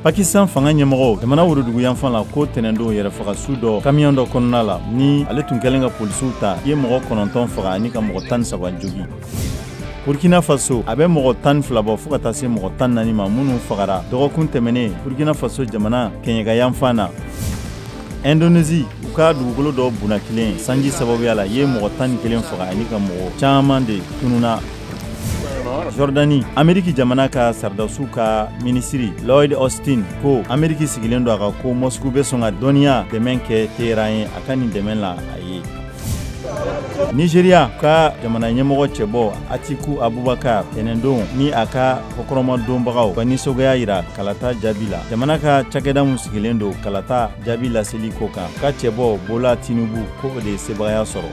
Pakistan fanga ɲɛmɔgɔw jamana woroduguyanfan la ko tɛnɛndon yɛrɛfagasu dɔ kamiyɔn dɔ kɔnɔna la, ni ale tun kɛlen ka polisiw ta, i ye mɔgɔ 9 faga ani ka mɔgɔ 13 jogin. Burkina Faso, a bɛ mɔgɔ 12 bɔ fo ka taa se mɔgɔ 14 ma minnu fagara dɔgɔkun tɛmɛnen Burkina Faso jamana kɛɲɛka yanfan na. Indonésie, u ka dugukolo dɔ bunnakilen sanji sababuya la, ye mɔgɔ 11 faga ani ka mɔgɔ caman de tununa. Jordanie, Ameriki jamana ka sardasiw ka minisiri Lloyd Austin ko Ameriki sigilen don a ka ko Moscou bɛ sɔn ka dɔnniya dɛmɛ kɛ Teheran ye, a ka nin dɛmɛ la a ye. Nigeria ka jamana ɲɛmɔgɔ cɛbɔ Atiku Abubakar, tɛnɛndon ni a ka kɔkɔrɔmadonbagaw ka nisɔngoya yira kalata jaabi la. Jamana ka cakɛda min sigilen don kalata jaabi laseli ko kan, ka cɛbɔ Bola Tinubu ko o de ye sebagaya sɔrɔ.